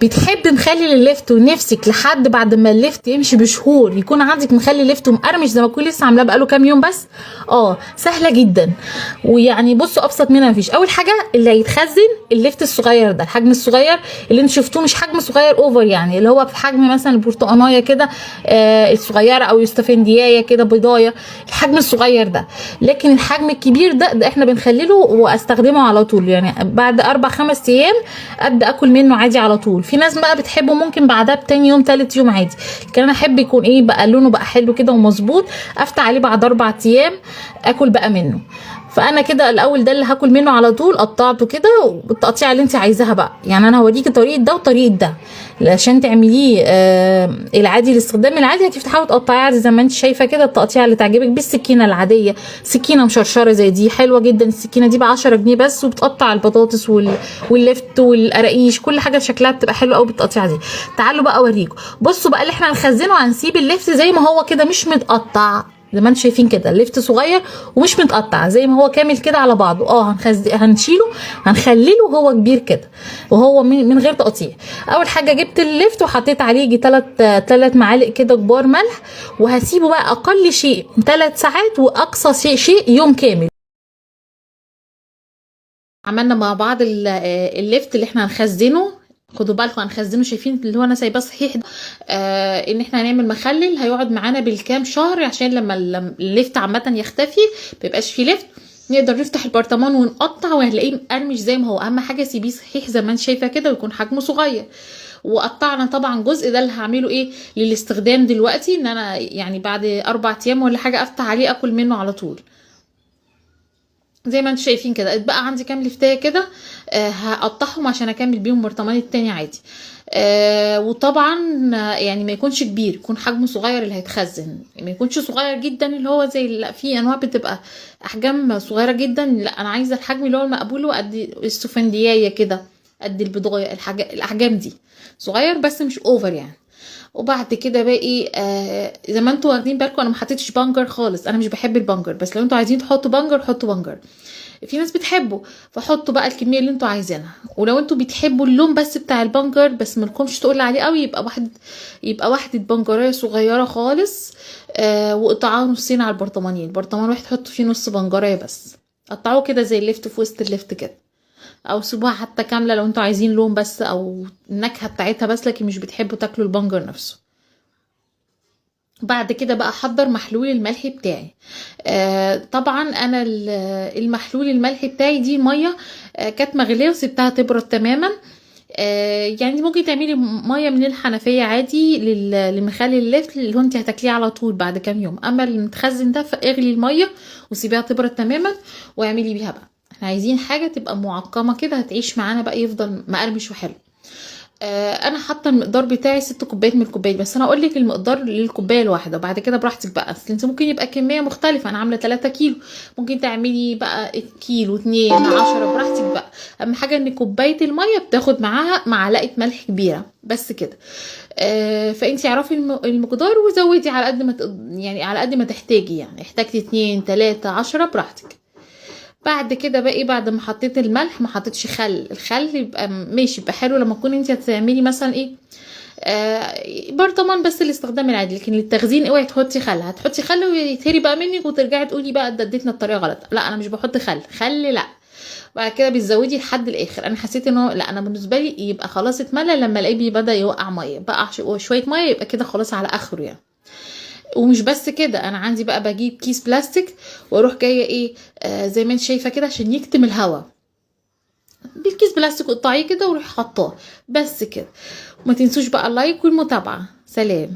بتحب مخلل اللفت ونفسك لحد بعد ما اللفت يمشي بشهور يكون عندك مخلل لفت ومقرمش زي ما تكون لسه عاملاه بقاله كام يوم بس؟ سهلة جدا، ويعني بصوا ابسط منها مفيش. اول حاجة اللي هيتخزن اللفت الصغير ده، الحجم الصغير اللي انتوا شفتوه، مش حجم صغير over يعني، اللي هو في حجم مثلا البرتقانيه كده الصغيرة، او يوستفنديايه كده بيضايه، الحجم الصغير ده. لكن الحجم الكبير ده احنا بنخلله واستخدمه على طول، يعني بعد 4-5 ايام ابدا اكل منه عادي على طول. في ناس بقى بتحبه ممكن بعدها بتاني يوم تالت يوم عادي، لكن انا احب يكون ايه بقى، لونه بقى حلو كده ومظبوط، افتح عليه بعد 4 ايام اكل بقى منه. فانا كده الاول ده اللي هاكل منه على طول، قطعته كده والتقطيع اللي انت عايزاها بقى، يعني انا هوريكي طريقه ده وطريقه ده عشان تعمليه العادي، الاستخدام العادي هتفتحيه وتقطعيه عادي زي ما انت شايفه كده، التقطيع اللي تعجبك بالسكينة العادية، سكينة مشرشره زي دي حلوة جدا، السكينة دي ب 10 جنيه بس، وبتقطع البطاطس واللفت والقراقيش، كل حاجة شكلها بتبقى حلوة قوي بالتقطيعه دي. تعالوا بقى اوريكم. بصوا بقى اللي احنا هنخزنه، هنسيب اللفت زي ما هو كده مش متقطع، زي ما انتم شايفين كده، اللفت صغير ومش متقطع زي ما هو كامل كده على بعضه. هنشيله هنخلله وهو كبير كده وهو من غير تقطيع. اول حاجة جبت اللفت وحطيت عليه يجي 3 معالق كده كبار ملح، وهسيبه بقى اقل شيء 3 ساعات واقصى شيء يوم كامل. عملنا مع بعض اللفت اللي احنا هنخزنه، خدوا بالكم هنخزنه، شايفين اللي هو انا سايباه صحيح ده، ان احنا هنعمل مخلل هيقعد معانا بالكام شهر، عشان لما اللفت عامة يختفي ميبقاش فيه لفت، نقدر نفتح البرطمان ونقطع وهنلاقيه مقرمش زي ما هو. اهم حاجة سيبيه صحيح زي ما انت شايفه كده ويكون حجمه صغير. وقطعنا طبعا جزء ده اللي هعمله ايه للاستخدام دلوقتي، ان انا يعني بعد 4 ايام ولا حاجة افتح عليه اكل منه على طول زي ما انتم شايفين كده. اتبقى عندي كام لفتايه كده، هقطعهم عشان اكمل بيهم برطمان التاني عادي. وطبعا يعني ما يكونش كبير، يكون حجمه صغير اللي هيتخزن، ما يكونش صغير جدا اللي هو زي، لا في انواع بتبقى احجام صغيرة جدا، لا انا عايزه الحجم اللي هو المقبول، قد السفنديايه كده، قد البضايه، الاحجام دي صغير بس مش over يعني. وبعد كده باقي زي ما انتوا واخدين بالكم انا ما حطيتش بنجر خالص، انا مش بحب البنجر، بس لو انتوا عايزين تحطوا بنجر حطوا بنجر، في ناس بتحبه، فحطوا بقى الكمية اللي انتوا عايزينها. ولو انتوا بتحبوا اللون بس بتاع البنجر بس مالكمش تقول عليه قوي، يبقى واحدة بنجريه صغيرة خالص، وقطعوها نصين على البرطمانين، برطمان واحد حطوا فيه نص بنجريه بس، قطعوه كده زي اللفت في وسط اللفت كده، او سيبوها حتى كاملة لو انتوا عايزين لون بس او النكهة بتاعتها بس، لكن مش بتحبوا تاكلوا البنجر نفسه. بعد كده بقى احضر محلول الملح بتاعي. طبعا انا المحلول الملح بتاعي دي مية كانت مغليه وسبتها تبرد تماما. يعني ممكن تعملي مية من الحنفية عادي لمخلل اللفت اللي هو انت هتاكليه على طول بعد كام يوم. اما المتخزن ده فاغلي المية وسيبيها تبرد تماما واعملي بيها بقى. احنا عايزين حاجة تبقى معقمه كده هتعيش معانا بقى، يفضل مقرمش وحلو. انا حاطه المقدار بتاعي 6 كوبايات من الكوباية، بس انا اقول لك المقدار للكوبايه الواحدة، وبعد كده براحتك بقى، اصل انت ممكن يبقى كمية مختلفة. انا عامله 3 كيلو، ممكن تعملي بقى كيلو 2 10 براحتك بقى. اهم حاجة ان كوباية المية بتاخد معاها معلقه ملح كبيرة بس كده. فانتي اعرفي المقدار وزودي على قد ما يعني على قد ما تحتاجي، يعني احتاجتي 2 3 10 براحتك. بعد كده بقى ايه، بعد ما حطيت الملح ما حطيتش خل، الخل يبقى ماشي، يبقى حلو لما تكوني انت هتعملي مثلا ايه برطمان بس الاستخدام العادي، لكن للتخزين اوعي تحطي خل، هتحطي خل ويتهري بقى منك وترجعي تقولي بقى ده اديتنا الطريقة غلط. لا انا مش بحط خل، خل لا. بعد كده بتزودي لحد الاخر. انا حسيت انه لا، انا بالنسبة لي يبقى خلاص اتملى لما الاقيه بدا يوقع مية، بقى شوية مية يبقى كده خلاص على اخره يعني. ومش بس كده، انا عندي بقى بجيب كيس بلاستيك واروح جاية ايه زي ما انت شايفه كده عشان يكتم الهواء، بالكيس بلاستيك قطعية كده وروحي حطاه بس كده. وما تنسوش بقى ال like والمتابعة. سلام.